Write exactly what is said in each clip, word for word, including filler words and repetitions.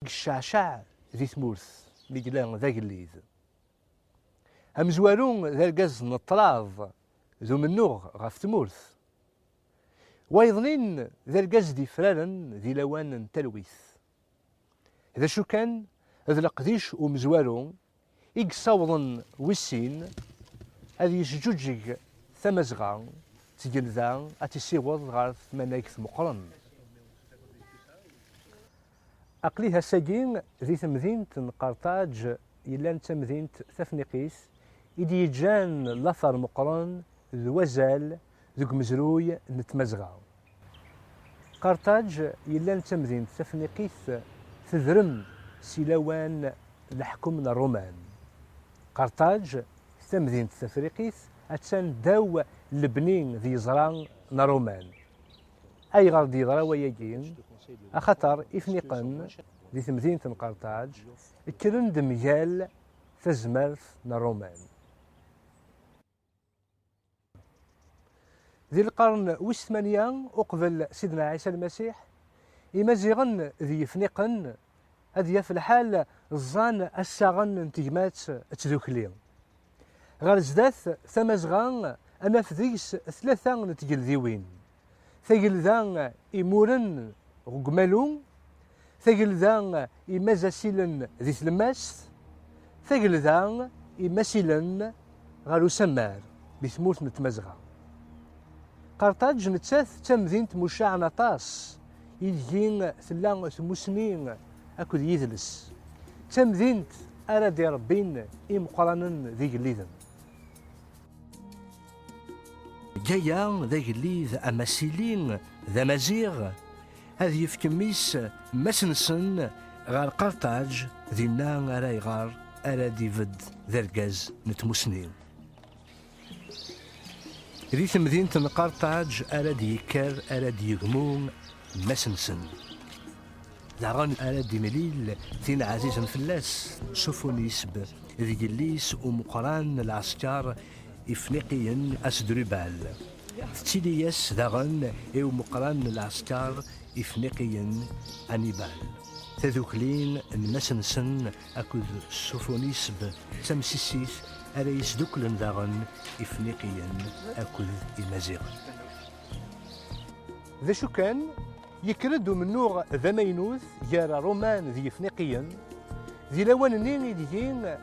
yecceɛcaɛ di tmurt mi yella d agellid. Amezwaru d argaz n ṭṭrad d umennuɣ ɣef tmurt. Wayeḍnin d argaz d-yefraren di lawan n talwit. D acu kan, d leqdic umezwaru i yessawḍen wis sin ad yesǧuǧǧeg Tamazɣa d tgelda ad tt-issiweḍ ɣer tmanegt meqqren. Aql-i ass-agi di temdint n Qerṭaǧ, yellan d tamdint tafniqit i d-yeǧǧan later meqqren d wazal deg umezruy n Tmazɣa. Qerṭaǧ yellan d tamdint tafniqit tedrem si lawan n leḥkem n Ṛṛuman. Qerṭaǧ d tamdint tafriqit attan ddaw lebni d yeẓra n Ṛṛuman. Ayɣer d-yeḍra wayagi? Axaṭer Ifniqen di temdint n Qerṭaǧ kkren-d mgal tazmert n Ṛṛuman. Di lqern wis tmanya uqbel Sidna Ɛisa Lmasiḥ, Imaziɣen d Yifniqen ad yaf lḥal ẓẓan assaɣen n tegmat d tdukli. Ɣer zdat, Tamazɣa ad naf deg-s tlata n tgeldiwin. Tagelda imuren deg umalu, tagelda imazasilen di tlemmast, tagelda imasilen ɣer usammar di tmurt n Tmazɣa. Qerṭaǧ nettat d tamdint mucaɛen aṭas, ideg tella tmusni akked yidles. D tamdint ara d-irebbin imeqqranen d igelliden. Gaya d agellid amasili d amaziɣ, ad yefk mmi-s Masensen ɣer Qerṭaǧ, dinna ara iɣer, ara d-ibedd d argaz n tmusni. Di temdint n Qerṭaǧ ara d-yekker, ara d-yegmu Masensen. Daɣen ara d-imlil tin ɛzizen fell-as, Sufunisb, d yelli-s umeqqran n lɛesker Ifniqiyen Asdrubal. Tettili-yas daɣen i umeqqran n lɛesker Ifniqiyen Anibal. Tadukli n Masensen akked Sufunisb d tamsissit ara yesduklen daɣen Ifniqiyen akked Imaziɣen. D acu kan, yekker-d umennuɣ d amaynut gar Ṛṛuman d Yifniqiyen, di lawan-nni ideg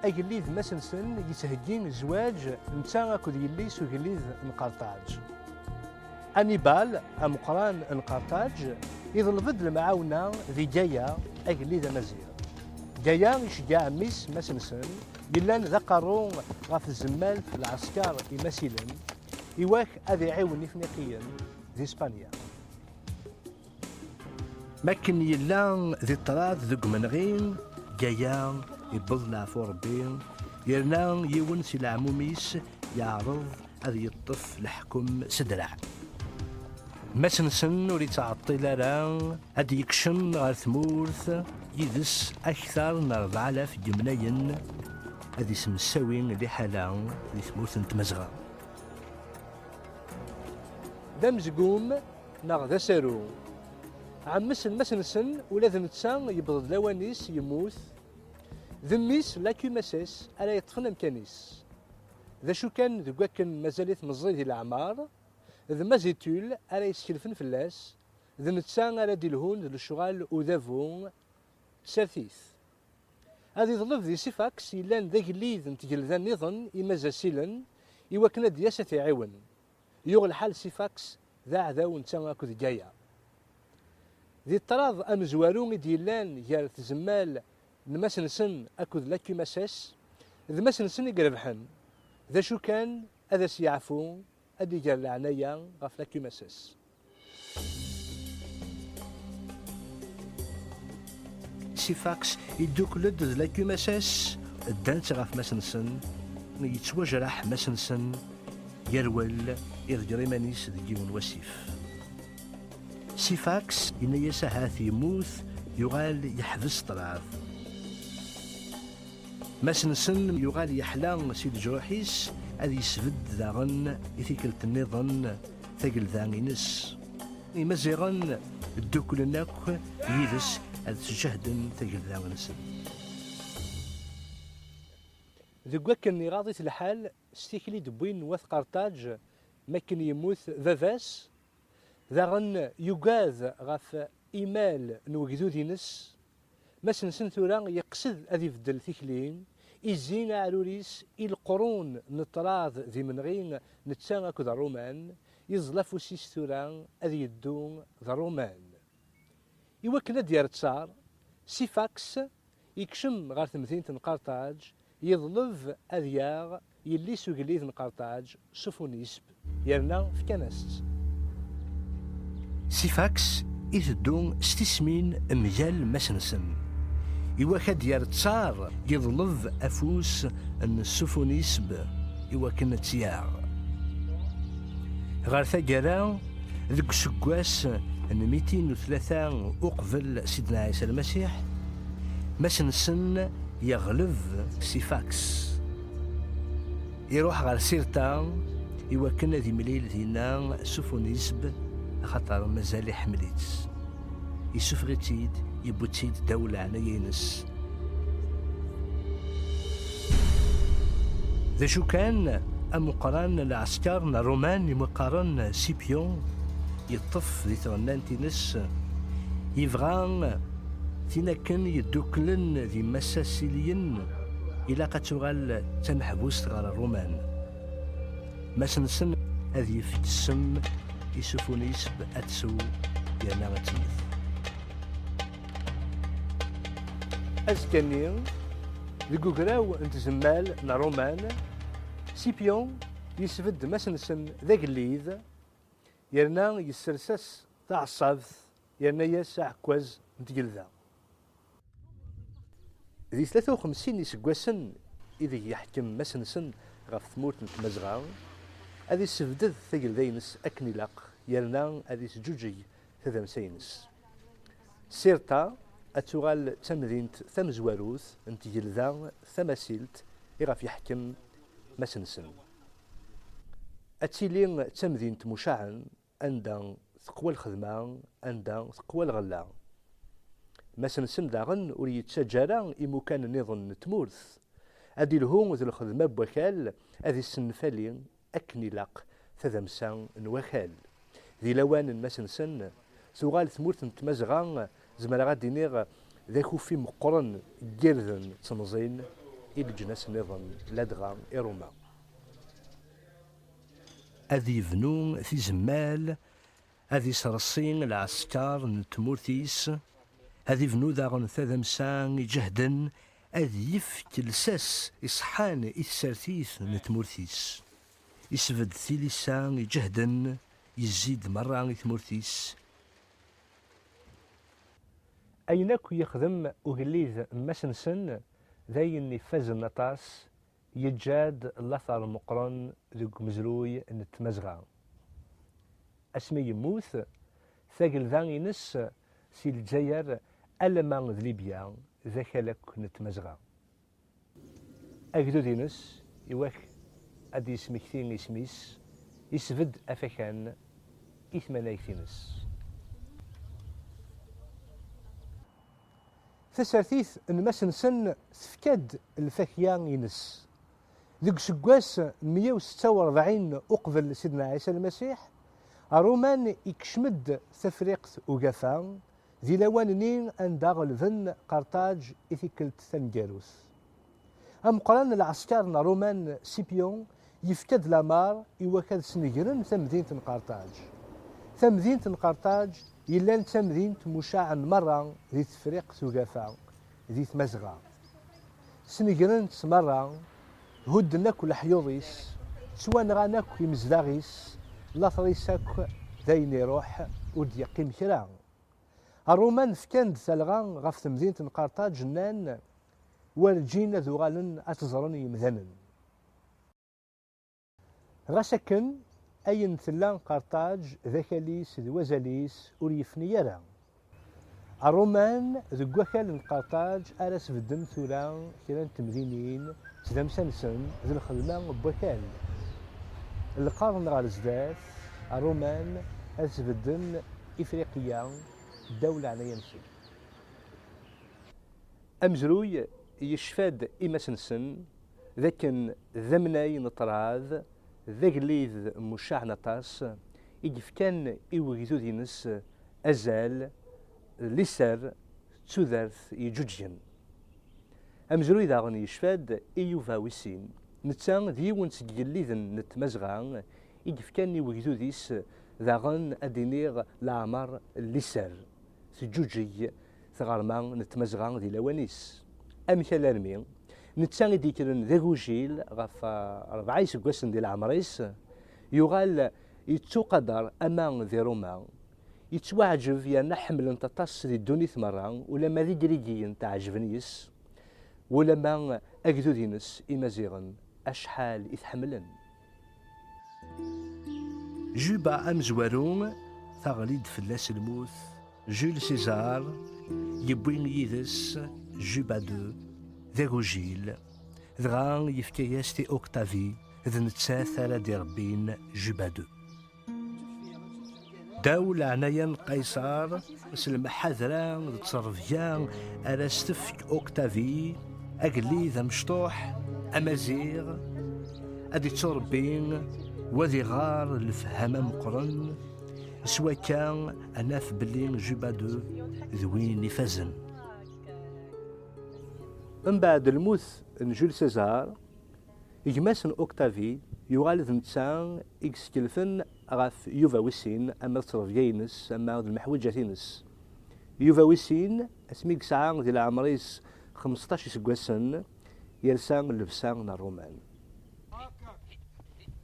agellid Masensen yettheggi zzwaǧ netta akked yelli-s ugellid n Qerṭaǧ. Anibal, ameqqran n Qerṭaǧ, iḍleb-d lemɛawna di Gaya, agellid amaziɣ. Gaya iceggeɛ mmi-s Masensen, yellan d aqerru ɣef tzemmalt n lɛesker imasilen, iwak ad iɛiwen Ifniqiyen di Spanya. Makken yella di ṭṭrad deg umenɣi, Gaya iwweḍ leɛfu Ṛebbi, yerna yiwen si leɛmum-is yeɛreḍ ad yeṭṭef leḥkem s ddreɛ. Masensen ur yettɛeṭṭil ara ad d-yekcem ɣer tmurt yid-s akteṛ n rebɛalaf n yemnayen ad isemsawi liḥala di tmurt n Tmazɣa. D amezgum neɣ d asaru. Ɛemmes n Masensen ula d netta yewweḍ-d lawan-is yemmut. D mmi-s Lakumases ara yeṭṭfen amkan-is. D acu kan, deg wakken mazal-it meẓẓi di leɛmer, d Mazitul ara yeskelfen fell-as, d netta ara d-ilhun d lecɣal udabu tsertit. Ad iḍleb di Sifaks yellan d agellid n tgelda nniḍen imazasilen i wakken ad d-yas ad t-iɛiwen. Yuɣ lḥal Sifaks d aɛdaw netta akked Gaya. Di ṭṭrad amezwaru i d-yellan gar tzemmal n Masensen akked Lakumases, d Masensen i irebḥen. D acu kan, ad as-yeɛfu, ad d-iger leɛnaya ɣef Lakumases. Sifaks iddukkel-d d Lakumases, ddant ɣef Masensen, yettwajraḥ Masensen, yerwel, iḍegger iman-is deg yiwen wasif. Sifaks yenna-yas ahat yemmut, yuɣal yeḥbes ṭṭrad. Masensen yuɣal yeḥla si leǧruḥ-is, ad yesbedd daɣen i tikkelt nniḍen tagelda-ines. Imaziɣen dduklen akk yid-s ad sǧehden tagelda-nsen. Deg wakken iɣaḍ-it lḥal, s tikli d-wwin wat Qerṭaǧ, makken yemmut baba-s, daɣen yugad ɣef imal n wegdud-ines. Mass-nsen tura yeqsed ad ibeddel tikli, izzi aɛrur-is i leqrun n ṭṭrad d imenɣi, netta akked Ṛuman, yeẓẓel afus-is tura ad yeddu d Ṛuman. Iwakken ad d-yerr ttar, Sifaks ikcem ɣer temdint n Qerṭaǧ, yeḍleb ad yaɣ yelli-s ugellid n Qerṭaǧ, Sufunisb, yerna fkan-as-tt. Sifaks iteddu s tismin mgal mass-nsen. Iwak ad d-yerr ttar, yeḍleb afus n Sufunisb iwakken ad tt-yaɣ. Ɣer taggara, deg useggas n mitin u tlata uqbel Sidna Ɛisa Lmasiḥ, mass-nsen yeɣleb Sifaks. Iruḥ ɣer Sirta iwakken ad imlil dinna Sufunisb, axaṭer mazal iḥemmel-itt. Isuffeɣ-itt-id, yewwi-tt-id ddaw leɛnaya-ines. D acu kan, ameqqran n lɛesker n Ṛuman imu qqaren Sipyun yeṭṭef di tɣennant-ines, yebɣa tin akken yedduklen d imassasiliyen, ilaq ad tuɣal d tameḥbust ɣer Ṛuman. Mass-nsen ad yefk ssem i Sufunisb ad tsew yerna ad temmet. Azekka-nni, deg ugraw n tzemmal n Ṛuman, Sipyun yesbedd mass-nsen d agellid, yerna yessers-as taɛeṣṣabt, yerna-yas aɛekkaz n tgelda. Di tlata u xemsin iseggasen ideg yeḥkem mass-nsen ɣef tmurt n Tmazɣa, ad isebded tagelda-ines akken ilaq, yerna ad isǧuǧeg tadamsa-ines. Sirta ad tuɣal d tamdint tamezwarut n tgelda tamasilt iɣef yeḥkem mass-nsen. Ad tili d tamdint mucaɛen, anda teqwa lxedma, anda teqwa lɣella. Mass-nsen daɣen ur yettaǧǧa ara imukan nniḍen n tmurt. Ad ilhu d lxedma n wakal, ad issenfali akken ilaq tadamsa n wakal. Di lawan n mass-nsen, tuɣal tmurt n Tmazɣa, zemreɣ ad d-iniɣ, d akufi meqqren n yirden d temẓin i leǧnas nniḍen, ladɣa i Ṛuma. Ad yebnu tizemmal, ad isreṣi lɛesker n tmurt-is, ad ibnu daɣen tadamsa iǧehden, ad yefk lsas iṣeḥḥan i tsertit n tmurt-is. Isbedd tilisa iǧehden, yezzi-d merra i tmurt-is. Ayen akk yexdem ugellid n mass-nsen d ayen ifazen aṭas, yeǧǧa-d later meqqren deg umezruy n Tmazɣa. Asmi yemmut, tagelda-ines si Lezzayer alamma d Libya d akal akk n Tmazɣa. Agdud-ines, iwak ad d-yesmekti isem-is, isbedd afakan i tmanegt-ines. Tasertit n mass-nsen tefka-d lfakya-ines. Deg useggas meyya u setta u rebɛin uqbel Sidna Ɛisa Lmasiḥ, Ṛuman ikcem-d Tafriqt Ugafa, di lawan-nni anda ɣelben Qerṭaǧ i tikkelt taneggarut. Ameqqran n lɛesker n Ṛuman, Sipyun, yefka-d lameṛ i wakk ad snegren tamdint n Qerṭaǧ. Tamdint n Qerṭaǧ yellan d tamdint mucaɛen merra di Tefriqt Ugafa, di Tmazɣa. Snegren-tt merra, hudden akk leḥyuḍ-is, ttwanɣan akk imezdaɣ-is, later-is akk d ayen iruḥ, ur d-yeqqim kra. Ṛuman fkan-d talɣa ɣef temdint n Qerṭaǧ, nnan: "Werǧin ad uɣalen ad tt-ẓren yemdanen." Ɣas akken, ayen tella Qerṭaǧ d akal-is d wazal-is ur yefni ara. Ṛuman deg wakal n Qerṭaǧ ara sbedden tura kra n temdinin d tdamsa-nsen d lxedma n wakal. Lqern ɣer zdat, Ṛuman ad sbedden Ifriqiya ddaw leɛnaya-nsen. Amezruy yecfa-d i Mass-nsen d akken d amnay n ṭṭrad, d agellid mucaɛen aṭas, i yefkan i wegdud-ines azal, liser, d tudert yeǧǧuǧgen. Amezruy daɣen yecfa-d i Yuba wis sin. Netta d yiwen seg yigelliden n Tmazɣa i yefkan i wegdud-is daɣen, ad d-iniɣ, leɛmer n liser. Teǧǧuǧeg tɣerma n Tmazɣa di lawan-is. Amek alarmi? Netta i d-yekkren d agujil ɣef, ah, rebɛa iseggasen di leɛmer-is, yuɣal yettuqader ama di Ruma, yettwaɛǧeb yerna ḥemmlen-t aṭas di ddunit merra, ulamma d Igrigiyen tɛeǧben yes, ulamma agdud-ines Imaziɣen acḥal i t-ḥemmlen. Juba amezwaru, teɣli-d fell-as lmut, Jules César yewwi yid-s Juba deux, d agujil, dɣa yefka-yas-t i Octavie, d nettat ara d-irebbin Juba deux. Ddaw leɛnaya n Qaysar, s lemḥadra d ttrebga ara s-tefk Octavie, agellid amecṭuḥ, amaziɣ, ad itturebbi, wa ad iɣer lefhama meqqren, s wakka ad naf belli Juba deux d win ifazen. Mbeɛd lmut n Jules César, gma-s n Octavie yuɣal d netta i yeskelfen ɣef Yuba wis sin, ama d ttrebga-ines, ama d lmeḥwiǧat-ines. Yuba wis sin, asmi yesɛa di leɛmer-is xmesṭac iseggasen, yersa llebsa n Ṛṛuman.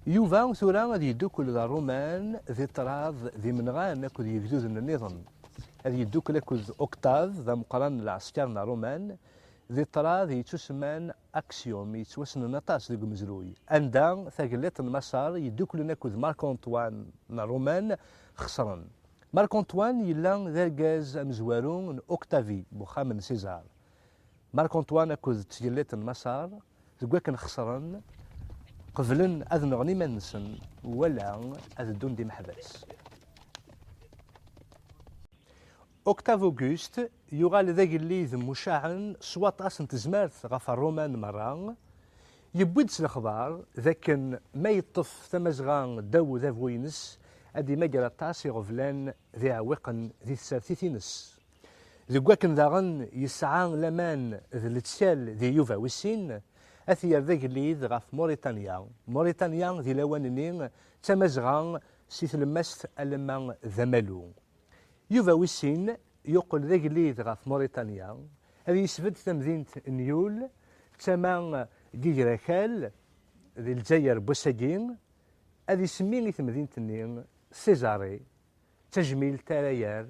Yuba tura ad yeddukel d Ṛṛuman di ṭṭrad d imenɣan akked yegduden nniḍen. Ad yeddukel akked Octave, d ameqqran n lɛesker n Ṛṛuman, di ṭṭrad yettusemman Axiom, yettwassnen aṭas deg umezruy, anda tagellidt n Maṣer yedduklen akked Marc Antoine n Ṛṛuman xeṣren. Marc Antoine yella d argaz amezwaru n Octavie, n uxxam n César. Marc Antoine akked tgellidt n Maṣer, deg wakken xeṣren, qeblen ad nɣen iman-nsen, wala ad ddun d imeḥbas. Octave Auguste yuɣal d agellid mucaɛen s waṭas n tezmert ɣef Ṛṛuman merra. Yewwi-d s lexbar d akken ma yeṭṭef Tamazɣa ddaw udabu-ines, ad imager aṭas iɣeblan d iɛewwiqen di tsertit-ines. Deg wakken daɣen yesɛa laman d lettkal di Yuba wis sin, ad t-yerr d agellid ɣef Muṛiṭanya. Muṛiṭanya di lawan-nni d Tamazɣa si tlemmast alamma d amalu. Yuba wis sin yuqel d agellid ɣef Muṛiṭanya, ad yesbedd tamdint n Yul, d tama n yigrakal di Lezzayer n wass-agi, ad isemmi i temdint-nni Césarée, d tajmilt ara yerr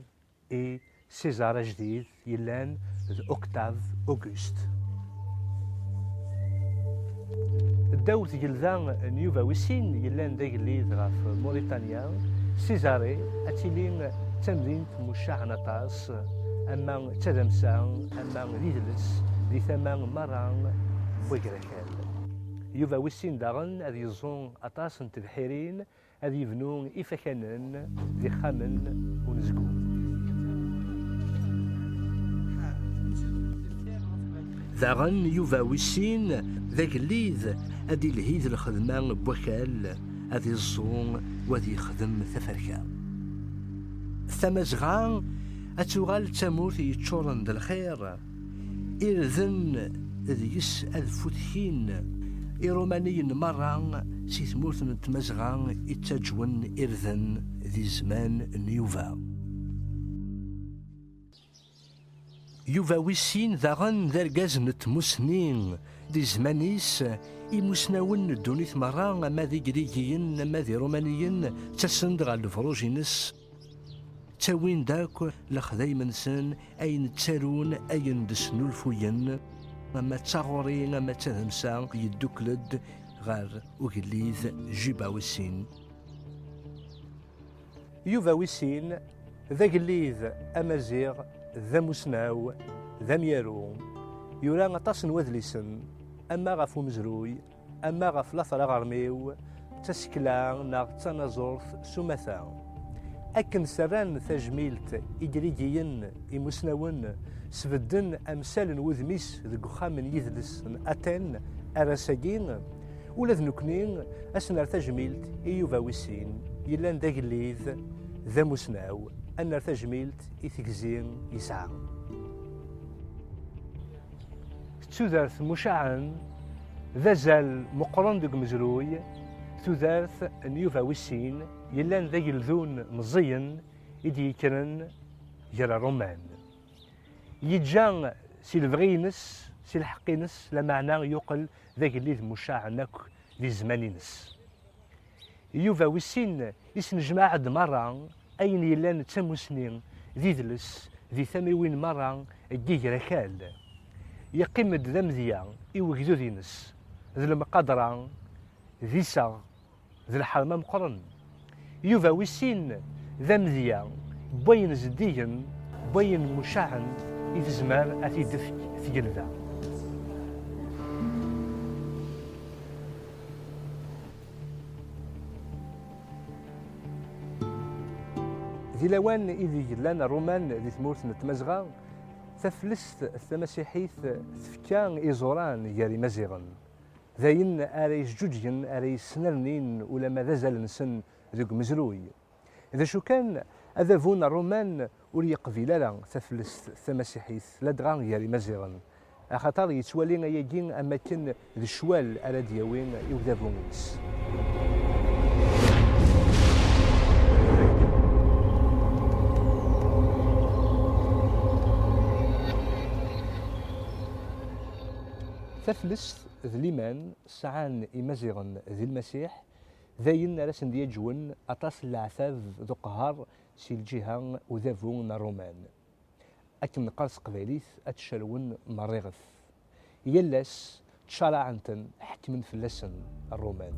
i César ajdid yellan d Octave Auguste. Ddaw tgelda n Yuba wis sin yellan d agellid ɣef Muṛiṭanya, Césarée ad tili d tamdint mucaɛen aṭas, ama d tadamsa, ama d idles, di tama merra n wagrakal. Yuba wis sin daɣen ad yeẓẓu aṭas n tebḥirin, ad yebnu ifakanen d ixxamen unezgum. Daɣen Yuba wis sin d agellid, ad ilhi d lxedma n wakal, ad iẓẓu u ad yexdem taferka. Tamazɣa ad tuɣal d tamurt yeččuren d lxir, irden deg-s ad futkin. Iṛumaniyen merra si tmurt n Tmazɣa i ttaǧwen irden di zzman n Yuba. Yuba wis sin daɣen d argaz n tmussni. Di zzman-is, imusnawen n ddunit merra, ama d Igrigiyen, ama d Iṛumaniyen, ttasen-d ɣer lebṛuj-ines. Ttawin-d akk lexdayem-nsen, ayen ttarun, ayen d-snulfuyen, ama d taɣuri, ama d tadamsa, yeddukkel-d ɣer ugellid Juba wis sin. Yuba wis sin d agellid amaziɣ, d amusnaw, d amyaru. Yura aṭas n wadlisen, ama ɣef umezruy, ama ɣef later aɣermiw, d tasekla neɣ d tanaẓurt s umata. Akken serran tajmilt igrigiyen imusnawen, sbedden amsal n wudem-is deg uxxam n yidles n Aten ar ass-agi, ula d nekkni ad s-nerr tajmilt i Yuba Wis Sin, yellan d agellid, d amusnaw, ad nerr tajmilt i tegzi yesɛa. Tudert Mucaɛen d azal meqqren deg umezruy, tudert n Yuba Wis Sin, yellan d ageldun meẓẓiyen i d-yekkren gar Ṛṛuman. Yeǧǧa si lebɣi-ines, si lḥeqq-ines, lameɛna yuqel d agellid mucaɛen akk di zzman-ines. Yuba Wis Sin isnejmaɛ-d merra ayen yellan d tamusni, d idles, di tamiwin merra n yiger akal. Yeqqim-d d amedya i wegdud-ines, d lemqadra, d iseɣ, d lḥerma meqqren. Yuba Wis Sin d amedya n wayen zeddigen, n wayen mucaɛen i tezmer ad t-id-tefk tgelda. Di lawan ideg llan Ṛṛuman di tmurt n Tmazɣa, taflest tamasiḥit tefka iẓuran gar Imaziɣen. D ayen ara yesǧuǧgen, ara yesnernin ulamma d azal-nsen deg umezruy. D acu kan, adabu n Ṛṛuman ur yeqbil ara taflest tamasiḥit, ladɣa gar Imaziɣen, axaṭer yettwali ayagi am akken d ccwal ara d-yawi i udabu-ines. Taflest d liman sɛan Imaziɣen di Lmasiḥ, d ayen ara sen-d-yaǧwen aṭas n leɛtab d uqehher si lǧiha udabu n Ṛṛuman. Akken neqqar s teqbaylit, ad ttcarwen merriɣet. Yal ass, ttcaraɛen-ten, ḥekmen fell-asen Ṛṛuman.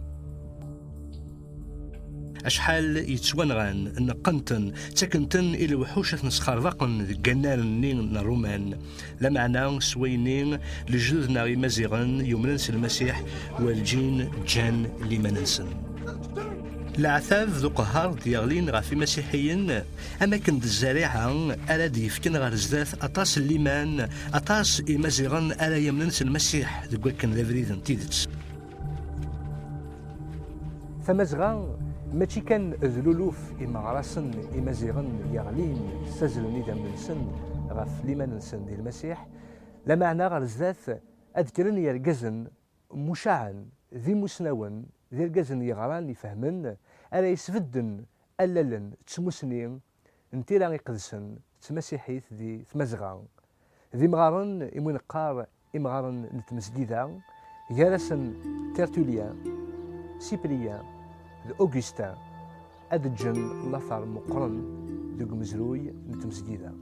Acḥal yettwanɣan, neqqen-ten, ttaken-ten i lewḥuc ad ten-sxerḍaqen deg wannar-nni n Ṛṛuman. Lameɛna, s wayenni, lejdud-nneɣ Imaziɣen yumnen s Lmasiḥ, werǧin ǧǧan liman-nsen. Leɛtab d uqehher d-yeɣlin ɣef imasiḥiyen, am akken d zzariɛa ara d-yefken ɣer zdat aṭas n liman, aṭas Imaziɣen ara yamnen s Lmasiḥ deg wakken d abrid n tidet. Tamazɣa mačči kan d luluf imeɣrasen imaziɣen yeɣlin, ssazlen idammen-nsen ɣef liman-nsen di Lmasiḥ, lameɛna ɣer zdat ad kkren yergazen mucaɛen, d imusnawen, d irgazen yeɣran, ifehmen, ara yesbedden allalen d tmusni n tira iqedsen d tmasiḥit di Tmazɣa. D imɣaren imu neqqar imɣaren n tmezgida, gar-asen Tertullien, Cyprien d Augustin, ad ǧǧen later meqqren deg umezruy n tmezgida.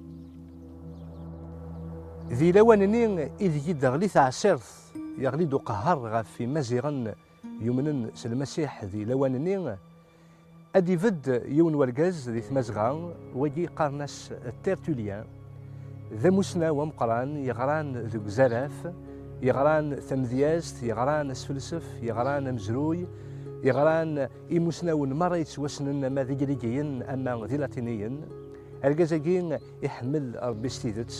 Di lawan-nni ideg i d-teɣli teɛsirt, yeɣli-d uqehher ɣef Imaziɣen yumnen s Lmasiḥ di lawan-nni, ad ibedd yiwen n wergaz di Tmazɣa, wagi qqaren-as Tertullien, d amusnaw ameqqran, yeɣran deg uzaraf, yeɣran tamedyazt, yeɣran asfelsef, yeɣran amezruy, yeɣran imusnawen merra yettwassnen ama d igrigiyen ama d ilatiniyen. Argaz-agi iḥemmel Ṛebbi s tidet,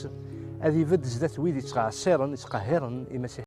ad ibedd zdat wid yettɛeṣṣiren, yettqehhiren imasiḥiyen.